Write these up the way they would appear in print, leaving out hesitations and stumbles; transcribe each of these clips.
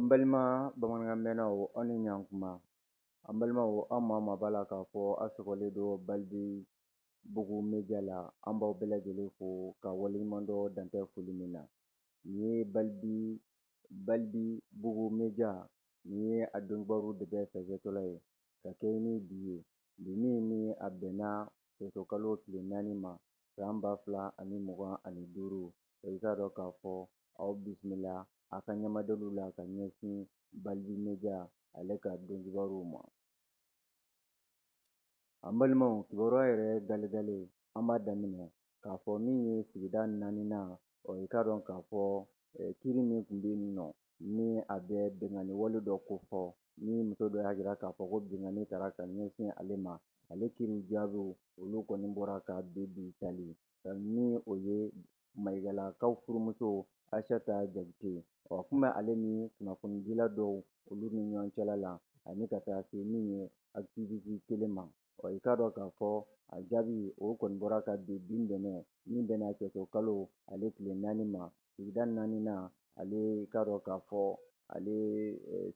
An balima bamanankan mɛnnaw, aw ni ɲankuma. An balimaw, aw maa maa b'a la k'a fɔ aw sɔgɔlen don Balibi Bugu Media la, an b'aw bɛɛ lajɛlen fo ka waleɲuman dɔn dantɛ foli min na. Nin ye Balibi Bugu Media, nin ye a donkibaru de bɛ fɛnsɛtɔla ye ka kɛ ni bi ye. Bi min ni a bɛnna kalo tile 4 ma san 2025, i k'a dɔn k'a fɔ aw bisimila a ka ɲɛmadaliw la ka ɲɛsin Balibi Media ale ka donkibaruw ma. An balimaw, kibaruya yɛrɛ galegale an b'a daminɛ k'a fɔ min ye sigida 4nan, i k'a dɔn k'a fɔ kiiri min tun bɛ yen nɔ ni a bɛ binkanni wale dɔ kofɔ, ni muso dɔ y'a jira k'a fɔ ko binkanni taara ka ɲɛsin ale ma, ale kiiri jaabiw olu kɔni bɔra ka bi bi tali ni o ye Mayigalakaw furumuso Aisata Jakite. Kun bɛ ale ni kunnafonidila dɔw olu ni ɲɔgɔn cɛla la, ani ka taa se min ye activiste kelen ma. I k'a dɔn k'a fɔ a jaabi o kɔni bɔra ka bi bi dɛmɛ min bɛnna cɛso kalo ale tile 4 ma, sigida 4nan ale i k'a dɔn k'a fɔ ale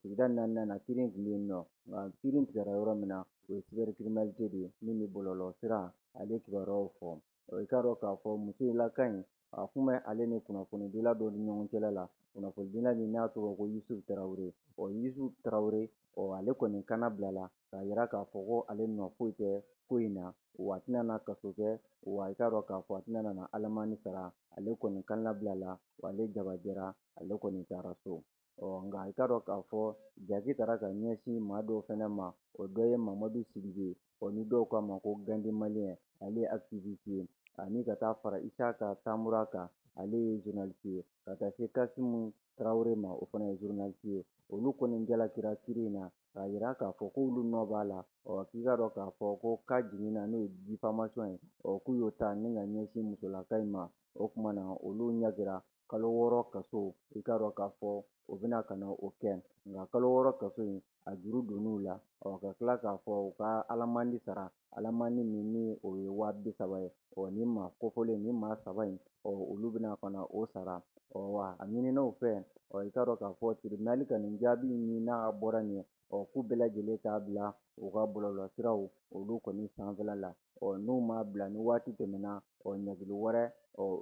sigida 4nan na kiiri tun bɛ yen nɔ, nka kiiri tigɛra yɔrɔ min na o ye cybercriminalité de ye min bɛ bɔlɔlɔ sira ale kibaruyaw fɔ. I k'a dɔn k'a fɔ musolaka in a kun bɛ ale ni kunnafonidila dɔw ni ɲɔgɔn cɛla la, kunnafonidila min n'a tɔgɔ ko Yusufu Tarawele. Yusufu Tarawele, ale kɔni kana bila la k'a yira k'a fɔ ko ale nɔ foyi tɛ ko in na, wa a tɛna na kaso kɛ, wa i k'a dɔn k'a fɔ a tɛna na alamani sara. Ale kɔni kana bila la, wa ale jabajɛra, ale kɔni taara so. Nka i k'a dɔn k'a fɔ jaki taara ka ɲɛsin maa dɔw fɛnɛ ma, o dɔ ye Mamadu Sidibe, ni dɔw k'a ma ko Gandi Maliyɛn, ale ye activiste ye, ani ka taa fara Isaka Tamura kan, ale ye journaliste ye, ka taa se Kasimu Tarawele ma, o fana ye journaliste ye. Olu kɔni jalakira kiiri in na k'a yira k'a fɔ k'olu nɔ b'a la. K'i k'a dɔn k'a fɔ ko ka jiginna n'o ye diffamation ye, k'u y'o ta ni ka ɲɛsin musolaka in ma. O tuma na olu ɲagira kalo 6 kaso, i k'a dɔn k'a fɔ o bɛna ka na o kɛ, nka kalo 6 kaso in a juru donn'u la. Ka tila k'a fɔ u ka alamandi sara, alamandi min ni o ye 30,000 ye. Ni maa kofɔlen ni maa 3 in, olu bɛna ka na o sara. Wa a ɲininaw fɛ, i k'a dɔn k'a fɔ tribunal ka nin jaabi min n'a bɔra nin ye, k'u bɛɛ lajɛlen k'a bila u ka bɔlɔlɔsiraw olu kɔni sanfɛla la. N'u m'a bila ni waati tɛmɛna, ɲagili wɛrɛ,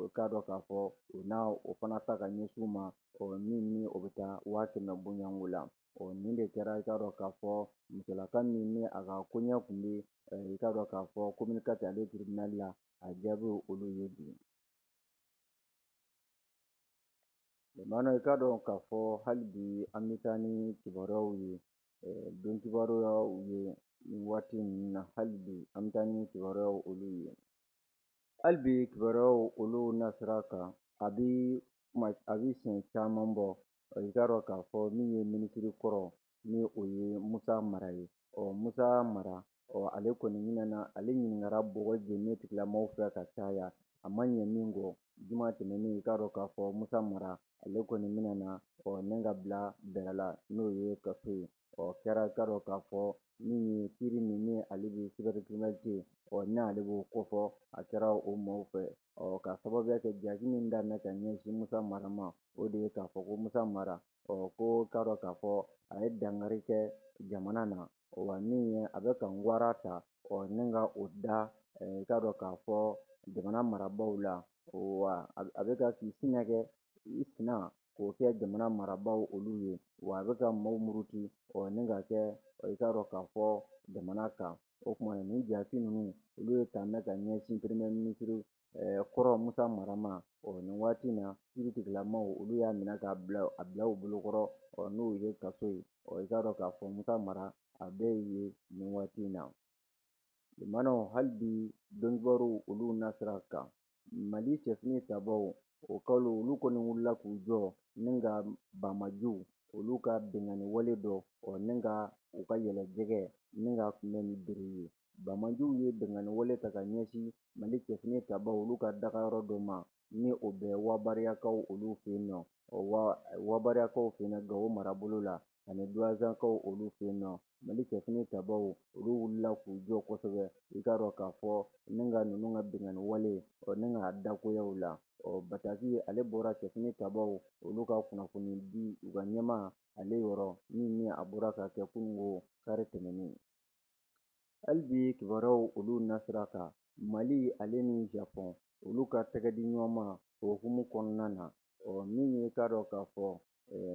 i k'a dɔn k'a fɔ u n'a o fana ta ka ɲɛsin u ma, min ni o bɛ taa 100,000 bonyanko la. Nin de kɛra i k'a dɔn k'a fɔ musolaka min ni a ka koɲɛ tun bɛ, i k'a dɔn k'a fɔ communiqué ale tribunal la, a jaabi olu ye bi. Limana, i k'a dɔn k'a fɔ hali bi an bɛ taa ni kibaruyaw ye, don kibaruyaw ye nin waati ninnu na, hali bi an bɛ taa ni kibaruyaw olu ye. Hali bi kibaruyaw olu nasira kan, a bɛ siɲɛ caman bɔ. I k'a dɔn k'a fɔ min ye minisiri kɔrɔ ni o ye Musa Mara ye. Musa Mara, ale kɔni ɲinɛna, ale ɲininkara bɔgɔ jeninen tigilamɔgɔw fɛ ka caya, a ma ɲɛ min kɔ. Juma tɛmɛnen, i k'a dɔn k'a fɔ Musa Mara ale kɔni minɛna, ne ka bila bɛrɛ la n'o ye kaso ye. Kɛra i k'a dɔn k'a fɔ min ye kiiri min ni ale bɛ cybercriminalité, n'ale b'o kofɔ, a kɛra o maaw fɛ. Ka sababuya kɛ jaki min daminɛ ka ɲɛsin Musa Mara ma, o de ye k'a fɔ ko Musa Mara, ko k'a dɔn k'a fɔ a ye dankari kɛ jamana na, wa min ye a bɛ ka ngwara ta, ni ka o da, i k'a dɔn k'a fɔ jamana marabaaw la, wa a bɛ ka k'i sinɛ kɛ i sina k'o kɛ jamana marabaaw olu ye, wa a bɛ ka maaw muruti, ni ka kɛ, i k'a dɔn k'a fɔ jamana kan. O tuma na nin jaki ninnu olu ye taamɛ ka ɲɛsin premier ministre kɔrɔ Musa Mara ma. Nin waati in na kiiritigilamaw olu y'a minɛ k'a bila, a bila u bolokɔrɔ, n'o ye kaso ye. I k'a dɔn k'a fɔ Musa Mara a bɛ yen nin waati in na. Limanaw, hali bi donkibaru olu nasira kan, Mali cɛfini tabaw o kalo olu kɔni wulila k'u jɔ ni ka bamajuw olu ka binkanni wale dɔ, ni ka u ka yɛlɛ jɛgɛ ni ka kunbɛn ni bere ye. Bamajuw ye binkanni wale ta ka ɲɛsin Mali cɛfini tabaw olu ka dagayɔrɔ dɔ ma, ni o bɛ Wabariyakaw olu fɛ yen nɔ. Wabariyakaw fɛ yen nɔ Gawo marabolo la, ani Duwazankaw olu fɛ yen nɔ. Mali cɛfini tabaw olu wulila k'u jɔ kosɛbɛ, i k'a dɔn k'a fɔ ni ka ninnu ka binkanni wale, ni k'a dakoyaw la. Ɔ bataki ale bɔra cɛfini tabaw olu ka kunnafoni di u ka ɲɛmaa ale yɔrɔ min ni a bɔra ka kɛ kununko kari tɛmɛnen. Hali bi kibaruyaw olu nasira kan, Mali ale ni Japon olu ka tɛgɛ di ɲɔgɔn ma o hukumu kɔnɔna na. Ɔ min ye k'a dɔn k'a fɔ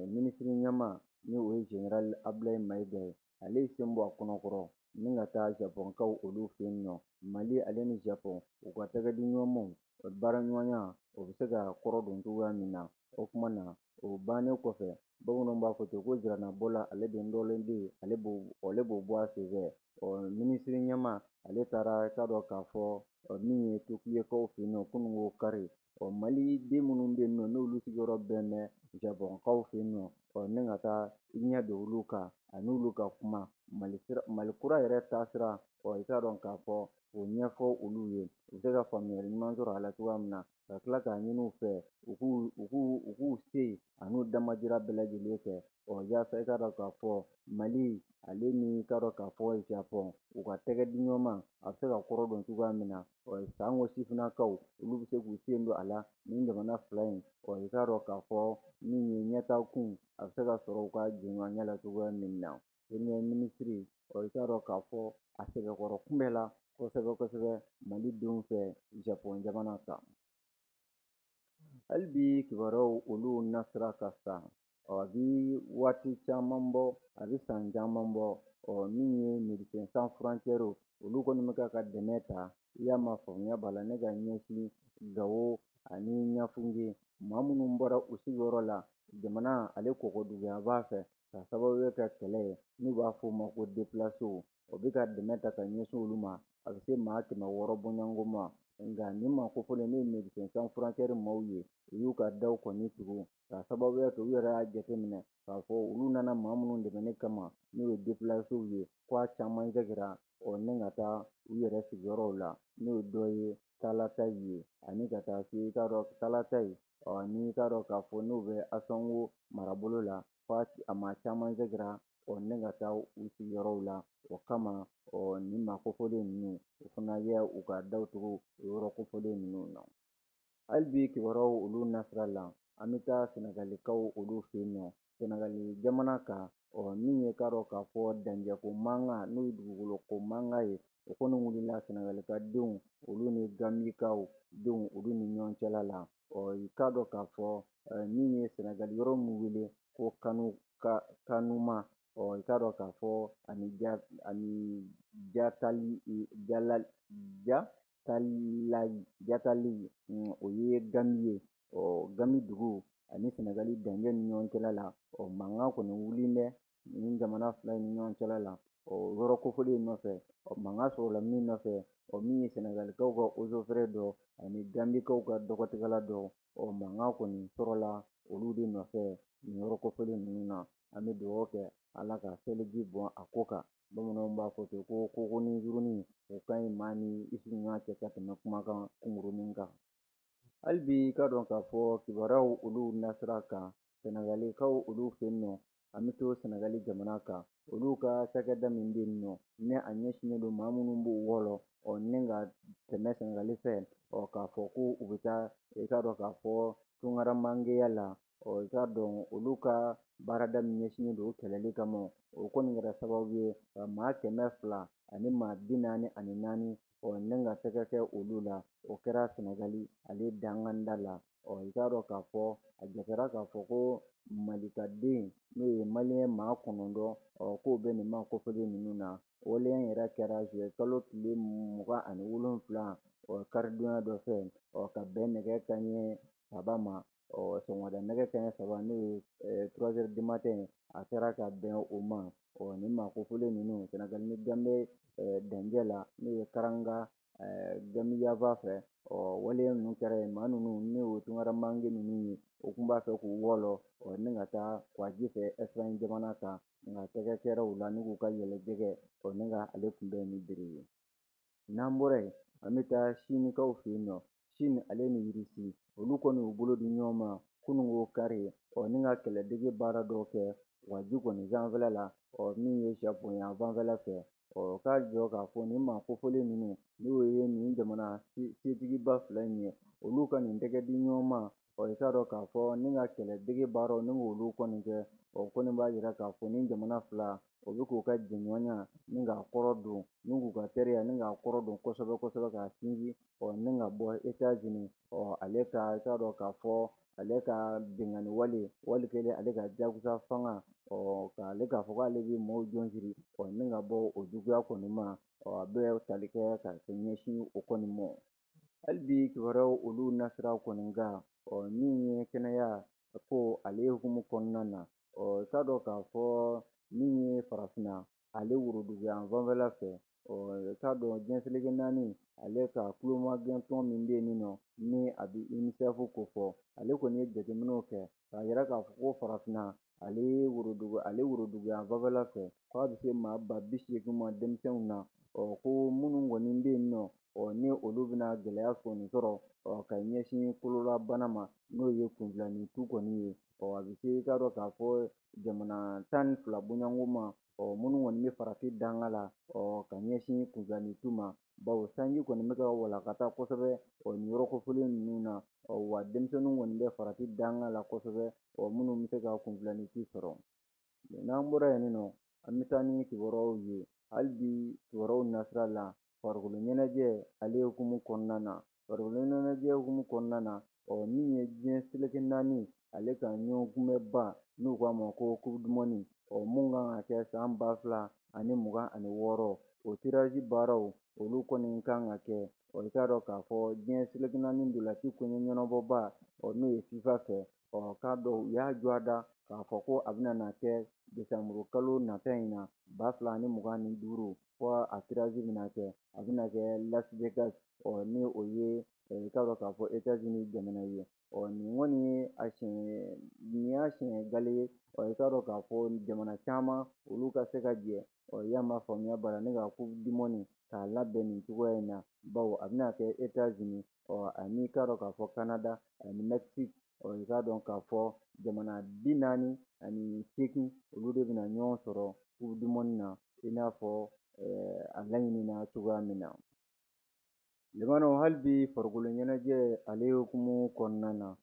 minisiri ɲɛmaa ni o ye général Abdoulaye Maïga ye, ale ye sen bɔ a kɔnɔkɔrɔ ni ka taa Japonkaw olu fɛ yen nɔ. Mali ale ni Japon u ka tɛgɛ di ɲɔgɔn ma baaraɲɔgɔnya o bɛ se ka kɔrɔ don cogoya min na. O tuma na o bannen kɔfɛ, bamananw b'a fɔ ten ko jiranabɔla ale de ndɔlen den, ale b'o bɔ a senfɛ. Ɔ minisiri ɲɛmaa ale taara k'a dɔn k'a fɔ min ye Tokiyekaw fɛ yen nɔ kununko kari. Ɔ Mali den minnu bɛ yen nɔ n'olu sigiyɔrɔ bɛn bɛ Japonkaw fɛ yen nɔ, ɔ ni ka taa i ɲɛ don olu kan ani olu ka kuma Mali kura yɛrɛ taasira. Ɔ i k'a dɔn k'a fɔ o ɲɛfɔ olu ye, u bɛ se ka faamuyali ɲuman sɔrɔ a la cogoya min na, ka tila k'a ɲini u fɛ u k'u se an'u damajira bɛɛ lajɛlen kɛ. Ɔ yaasa i k'a dɔn k'a fɔ Mali ale ni i k'a dɔn k'a fɔ Japon u ka tɛgɛ di ɲɔgɔn ma a bɛ se ka kɔrɔ don cogoya min na. Ɔ sango sifinnakaw olu bɛ se k'u sen don a la nin jamana fila in. Ɔ i k'a dɔn k'a fɔ min ye ɲɛtaakun a bɛ se ka sɔrɔ u ka jɛɲɔgɔnya la cogoya min na. Premier ministre ɔ i k'a dɔn k'a fɔ a sɛbɛkɔrɔ kunbɛ la kosɛbɛ kosɛbɛ Mali denw fɛ Japon jamana kan. Hali bi kibaruyaw olu nasira ka sa. Ɔ a bi waati caman bɔ, a bi san caman bɔ. Ɔ min ye Médecins Sans Frontières olu kɔni bɛ ka dɛmɛ ta, i y'a ma faamuya b'a la ne ka ɲɛsin Gawo ani Ɲafunke maa minnu bɔra u sigiyɔrɔ la jamana ale kɔkɔduguya b'a fɛ ka sababu kɛ kɛlɛ ye n'u b'a fɔ o ma ko déplacés. O bɛ ka dɛmɛ ta ka ɲɛsin olu ma, a bɛ se maa 600 bɔɲɔgɔnko ma. Nka nin maa kofɔlen n'o ye Médecins Sans Frontières maaw ye, u y'u ka daw kɔni tugu ka sababuya kɛ u yɛrɛ y'a jateminɛ k'a fɔ olu nana maa minnu dɛmɛni kama n'o ye déplacés ye, k'a caman sɛgɛra ɔ ni ka taa u yɛrɛ sigiyɔrɔw la, n'o dɔ ye Talatayi ye ani ka taa se i k'a dɔn Talatayi ɔ ni i k'a dɔn k'a fɔ n'o bɛ Asango marabolo la, a maa caman sɛgɛra ɔ ni ka taa u sigiyɔrɔw la. O kama ɔ nin maa kofɔlen ninnu o fana ye u ka daw tugu o yɔrɔ kofɔlen ninnu na. Hali bi kibaruyaw olu nasira la, an bɛ taa Sɛnɛgalikaw olu fɛ yen nɔ. Sɛnɛgali jamana kan, ɔ min ye k'a dɔn k'a fɔ danjɛko mankan n'o ye dugukolo ko mankan ye, o kɔni wulila Sɛnɛgalika denw olu ni Gambikaw denw olu ni ɲɔgɔn cɛla la. Ɔ i k'a dɔn k'a fɔ min ye Sɛnɛgali yɔrɔ min wele ko Kanuma, ɔ i k'a dɔn k'a fɔ ani Jatali o ye Gambi ye. Ɔ Gambi dugu ani Sɛnɛgali danjɛ ni ɲɔgɔn cɛla la, ɔ mankan kɔni wulilen bɛ nin jamana fila in ni ɲɔgɔn cɛla la. Ɔ yɔrɔ kofɔlen nɔfɛ, ɔ mankan sɔrɔla min nɔfɛ, ɔ min ye Sɛnɛgalikaw ka eaux et forêts dɔ ani Gambikaw ka dɔgɔtigɛla dɔ, ɔ mankan kɔni sɔrɔla olu de nɔfɛ nin yɔrɔ kofɔlen ninnu na. An bɛ dugawu kɛ Ala ka seliji bɔn a ko kan. Bamananw b'a fɔ ten ko koko ni jurunin o ka ɲi maa ni i sigiɲɔgɔn cɛ ka tɛmɛ kumakan kunkurunin kan. Hali bi i k'a dɔn k'a fɔ kibaruyaw olu nasira kan, Sɛnɛgalikaw olu fɛ yen nɔ, an bɛ to Sɛnɛgali jamana kan, olu ka cakɛda min bɛ yen nɔ ni a ɲɛsinnen don maa minnu b'u wɔlɔ ɔ ni ka tɛmɛ Sɛnɛgali fɛ, ɔ k'a fɔ ko u bɛ taa i k'a dɔn k'a fɔ tunkaramangeya la. Ɔ i k'a dɔn olu ka baarada min ɲɛsinnen don o kɛlɛli kama, o kɔni kɛra sababu ye ka maa 200 ani maa 44 ɔ ni ka tɛgɛ kɛ olu la. O kɛra Sɛnɛgali ale danganda la. Ɔ i k'a dɔn k'a fɔ a jatera k'a fɔ ko Malikaden n'o ye maliyɛn maa 9 ɔ k'o bɛ nin maa kofɔlen ninnu na. Waleya in yɛrɛ kɛra zuwɛn kalo tile 27 ɔ karidonya dɔ fɛ, ɔ ka bɛn nɛgɛ kanɲɛ 3 ma. Ɔ sɔgɔmada nɛgɛ kanɲɛ 3 n'o ye 3 heures du matin, a kɛra ka bɛn o ma. Ɔ nin maa kofɔlen ninnu Sɛnɛgali ni Ganbe danjɛ la n'o ye Karanga Gamiyaba fɛ, ɔ waleya ninnu kɛra yen. Maa ninnu n'o ye tunkaramange ninnu ye, o tun b'a fɛ k'u wɔlɔ ɔ ni ka taa Kwaji fɛ Espagne jamana kan, nka tɛgɛ kɛra u la ni k'u ka yɛlɛjɛgɛ ɔ ni ka ale kunbɛn ni bere ye. N'an bɔra yen, an bɛ taa Sinikaw fɛ yen nɔ. Sini ale ni Irisi olu kɔni y'u bolo di ɲɔgɔn ma kununko kari, ɔ ni ka kɛlɛdege baara dɔw kɛ Waji kɔni sanfɛla la, ɔ min ye Japon yan fanfɛla fɛ. Ɔ k'a jɔ k'a fɔ nin maa kofɔlen ninnu n'o ye nin jamana setigiba fila in ye, olu ka nin tɛgɛ di ɲɔgɔn ma, i k'a dɔn k'a fɔ ni ka kɛlɛ dege baaraw ni k'olu kɔni kɛ, o kɔni b'a jira k'a fɔ ni jamana fila o bɛ k'u ka jɛɲɔgɔnya ni k'a kɔrɔ don, ni k'u ka teriya ni k'a kɔrɔ don kosɛbɛ kosɛbɛ k'a sinsin, ni ka bɔ États-Unis, ale ka i k'a dɔn k'a fɔ ale ka binkanni wale wali kelen ale ka jagosa fanga, k'ale k'a fɔ k'ale bɛ maaw jɔn siri, ni ka bɔ o juguya kɔni ma, a bɛ tali kɛ ka ɲɛsin o kɔni ma. Hali bi kibaruyaw olu nasira kɔni kan, min ye kɛnɛya ko ale hukumu kɔnɔna na, i k'a dɔn k'a fɔ min ye farafinna ale woroduguyan fanfɛla fɛ, i k'a dɔn diɲɛ seleke naani ale ka kulomagɛntɔn min bɛ yen nɔ ni a bɛ UNICEF kofɔ, ale kɔni ye jateminɛw kɛ k'a yira k'a fɔ ko farafinna ale woroduguyan fanfɛla fɛ k'a bɛ se maa 80,000 ma denmisɛnw na, ko minnu kɔni bɛ yen nɔ, ni olu bɛna gɛlɛya kɔni sɔrɔ, ka ɲɛsin kololabana ma n'o ye kunfilanintu kɔni ye, a bɛ se i k'a dɔn k'a fɔ jamana 12 bɔɲɔgɔnko ma, minnu kɔni bɛ farafin danga la, ka ɲɛsin kunfilanintu ma, bawo sanji kɔni bɛ ka walakata kosɛbɛ, nin yɔrɔ kofɔlen ninnu na, wa denmisɛnninw kɔni bɛ farafin danga la kosɛbɛ, minnu bɛ se ka kunfilanintu sɔrɔ. N'an bɔra yen nɔ, an bɛ taa ni kibaruyaw ye. Hali bi kibaruyaw nasira la, farikolo ɲɛnajɛ ale hukumu kɔnɔna na, farikolo ɲɛnajɛ hukumu kɔnɔna na, min ye diɲɛ seleke naani ale ka ɲɔgɔn kunbɛnba n'u k'a ma ko coupe du monde, mun kan ka kɛ san 2026, o tirage baaraw olu kɔni kan ka kɛ. I k'a dɔn k'a fɔ diɲɛ seleke naani ntolanci koɲɛ ɲɛnabɔba, n'o ye FIFA fɛ, k'a dɔn u y'a jɔ a da k'a fɔ ko a bɛna na kɛ desanburu kalo nata in na 2025, fo a tirage bɛna kɛ, a bɛna kɛ Las Vegas, ni o ye i k'a dɔn k'a fɔ États-Unis jamana ye. Nin kɔni ye a siɲɛ, nin y'a siɲɛ gale ye, i k'a dɔn k'a fɔ jamana caman olu ka se ka jɛ, y'a ma faamuya b'a la ne ka coupe du monde k'a labɛn nin cogoya in na, bawo a bɛna kɛ États-Unis, ani i k'a dɔn k'a fɔ Canada ani Mexique, i k'a dɔn k'a fɔ jamana 48 olu de bɛna ɲɔgɔn sɔrɔ coupe du monde na, i n'a fɔ a laɲinina cogoya min na. Limanaw, hali bi farikolo ɲɛnajɛ ale hukumu kɔnɔna na,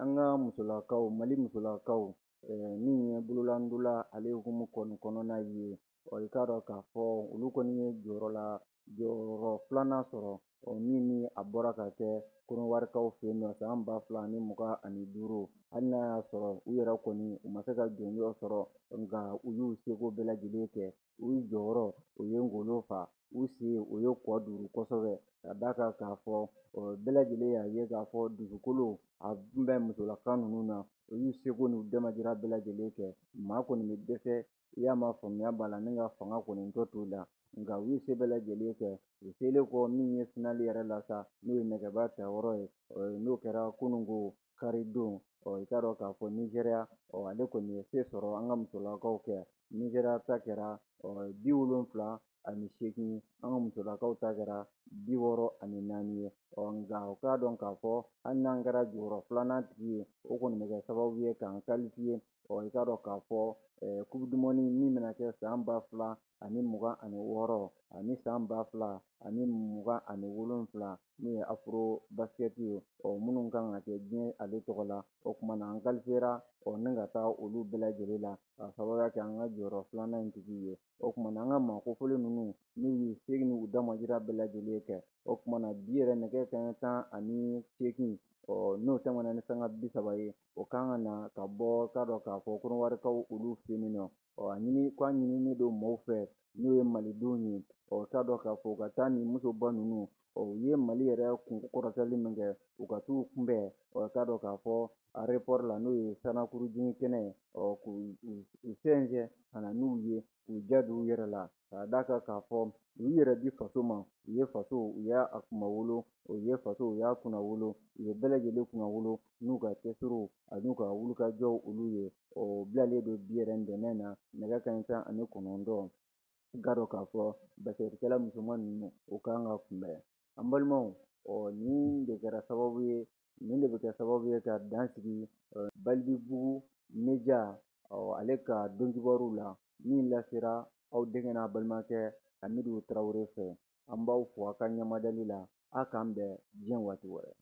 an ka musolakaw, Mali musolakaw, min ye bololandola ale hukumu kɔni kɔnɔna ye, i k'a dɔn k'a fɔ olu kɔni ye jɔyɔrɔ filanan sɔrɔ, min ni a bɔra ka kɛ Kɔnɔwarikaw fɛ yen nɔ san 2025, hali n'a y'a sɔrɔ u yɛrɛ kɔni u ma se ka jɔnjɔn sɔrɔ, nka u y'u seko bɛɛ lajɛlen kɛ, u jɔyɔrɔ u ye ngolo fa, u sen o ye kɔ duuru kosɛbɛ, ka d'a kan k'a fɔ bɛɛ lajɛlen y'a ye k'a fɔ dusukolo a tun bɛ musolaka ninnu na, u y'u seko n'u damajira bɛɛ lajɛlen kɛ, maa kɔni bɛ dɛsɛ, i y'a ma faamuya b'a la ni ka fanga kɔni tɔ t'u la, nka u y'u se bɛɛ lajɛlen kɛ. U selen kɔ min ye finali yɛrɛ la sa, n'o ye nɛgɛba tayɔrɔ ye, n'o kɛra kununko karidon, i k'a dɔn k'a fɔ Nizeriya, ale kɔni ye se sɔrɔ an ka musolakaw kɛ. Nizeriya ta kɛra 78, an ka musolakaw ta kɛra 64 ye. Nka u k'a dɔn k'a fɔ hali n'an kɛra jɔyɔrɔ filanan tigi ye, o kɔni bɛ kɛ sababu ye k'an qualifier, i k'a dɔn k'a fɔ coupe du monde min bɛna kɛ san 2026 ani san 2027 n'o ye afro basket ye, minnu kan ka kɛ diɲɛ ale tɔgɔ la, o tuma na an qualifiera, ni ka taa olu bɛɛ lajɛlen la k'a sababuya kɛ an ka jɔyɔrɔ filanan in tigi ye. O tuma na an ka maa kofɔlen ninnu n'u y'u se n'u damajira bɛɛ lajɛlen kɛ, o tuma na bi yɛrɛ nɛgɛ kanɲɛ 18, n'o tɛmɛna ni sanga 30 ye, o kan ka na ka bɔ k'a dɔn k'a fɔ Kɔnɔwarikaw olu fɛ yen nɔ, a ɲini k'a ɲininen don maaw fɛ n'o ye malidenw ye, k'a dɔn k'a fɔ u ka taa nin musoba ninnu, u ye Mali yɛrɛ kun kɔrɔtɛli min kɛ, u ka t'u kunbɛn, k'a dɔn k'a fɔ aéroport la n'o ye Sanakurujigin kɛnɛ ye, k'u sɛnsɛn ka na n'u ye, k'u ja don u yɛrɛ la, k'a d'a kan k'a fɔ u y'u yɛrɛ di faso ma, u ye faso u y'a kunnawolo, u ye faso u y'a kunnawolo, u ye bɛɛ lajɛlen kunnawolo n'u ka cɛsiriw ani ka wulikajɔw olu ye. O bilalen don bi yɛrɛ ntɛnɛn na nɛgɛ kanɲɛ 19, i k'a dɔn k'a fɔ basɛtikɛla musoman ninnu o kan ka kunbɛn. An balimaw, nin de kɛra sababu ye, nin de bɛ kɛ sababu ye ka dan sigi Balibibugu media, ale ka donkibaru la min lasera aw denkɛ n'a balimakɛ Amidu Tarawele fɛ. An b'aw fo aw ka ɲɛmadali la, a k'an bɛn diɲɛ waati wɛrɛ.